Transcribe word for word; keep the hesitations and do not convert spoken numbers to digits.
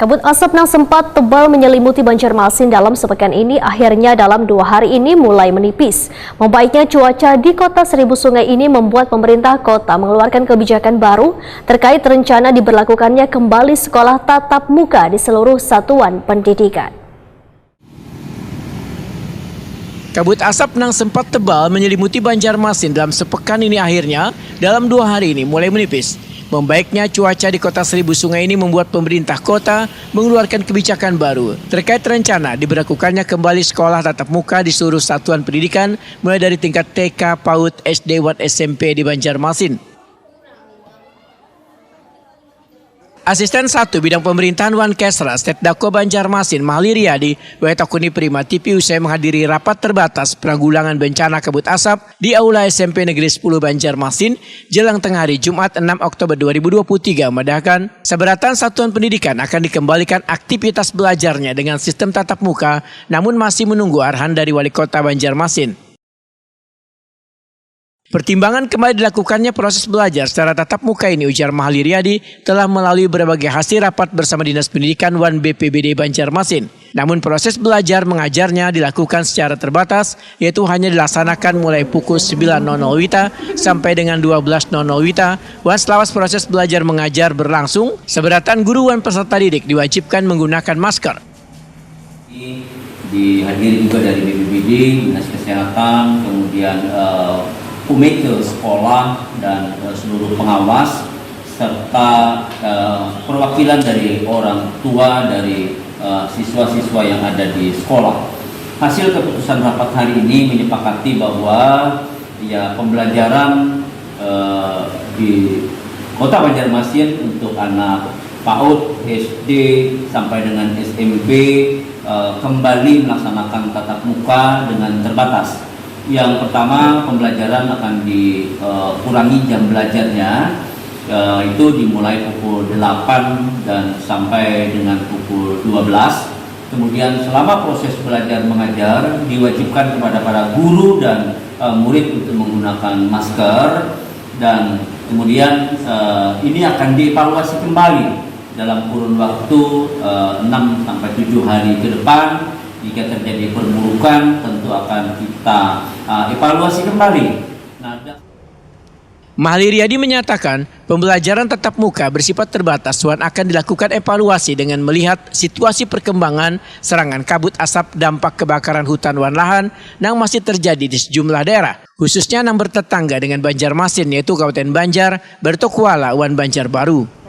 Kabut asap nang sempat tebal menyelimuti Banjarmasin dalam sepekan ini akhirnya dalam dua hari ini mulai menipis. Membaiknya cuaca di kota Seribu Sungai ini membuat pemerintah kota mengeluarkan kebijakan baru terkait rencana diberlakukannya kembali sekolah tatap muka di seluruh satuan pendidikan. Kabut asap nang sempat tebal menyelimuti Banjarmasin dalam sepekan ini akhirnya dalam dua hari ini mulai menipis. Membaiknya cuaca di kota Seribu Sungai ini membuat pemerintah kota mengeluarkan kebijakan baru terkait rencana diberlakukannya kembali sekolah tatap muka di seluruh satuan pendidikan, mulai dari tingkat T K, PAUD, S D, dan S M P di Banjarmasin. Asisten satu Bidang Pemerintahan wan Kesra, Setdako Banjarmasin, Mahli Riyadi, wae takuni Prima T V usai menghadiri rapat terbatas penanggulangan bencana kabut asap di Aula S M P Negeri sepuluh Banjarmasin, jelang tengah hari Jumat enam Oktober dua ribu dua puluh tiga, madahkan, sabarataan satuan pendidikan akan dikembalikan aktivitas belajarnya dengan sistem tatap muka, namun masih menunggu arahan dari Wali Kota Banjarmasin. Pertimbangan kembali dilakukannya proses belajar secara tatap muka ini, ujar Mahli Riyadi, telah melalui berbagai hasil rapat bersama Dinas Pendidikan wan B P B D Banjarmasin. Namun, proses belajar mengajarnya dilakukan secara terbatas, yaitu hanya dilaksanakan mulai pukul sembilan nol nol WITA sampai dengan dua belas nol nol WITA, wan selawas proses belajar mengajar berlangsung, sabarataan guru wan peserta didik diwajibkan menggunakan masker. Dihadiri juga dari B P B D, Dinas Kesehatan, kemudian eh, komite sekolah dan eh, seluruh pengawas, serta eh, perwakilan dari orang tua dari eh, siswa-siswa yang ada di sekolah. Hasil keputusan rapat hari ini menyepakati bahwa ya pembelajaran eh, di Kota Banjarmasin untuk anak PAUD, S D sampai dengan S M P eh, kembali melaksanakan tatap muka dengan terbatas. Yang pertama, pembelajaran akan dikurangi jam belajarnya, eh, itu dimulai pukul delapan dan sampai dengan pukul dua belas. Kemudian, selama proses belajar mengajar, diwajibkan kepada para guru dan eh, murid untuk menggunakan masker, dan kemudian eh, ini akan dievaluasi kembali dalam kurun waktu eh, enam sampai tujuh hari ke depan. Jika terjadi perburukan, tentu akan kita eh, evaluasi kembali. Nah, da- Mahli Riyadi menyatakan, pembelajaran tatap muka bersifat terbatas wan akan dilakukan evaluasi dengan melihat situasi perkembangan serangan kabut asap dampak kebakaran hutan wan lahan nang masih terjadi di sejumlah daerah, khususnya nang bertetangga dengan Banjarmasin, yaitu Kabupaten Banjar, Batu Kuala, wan Banjarbaru.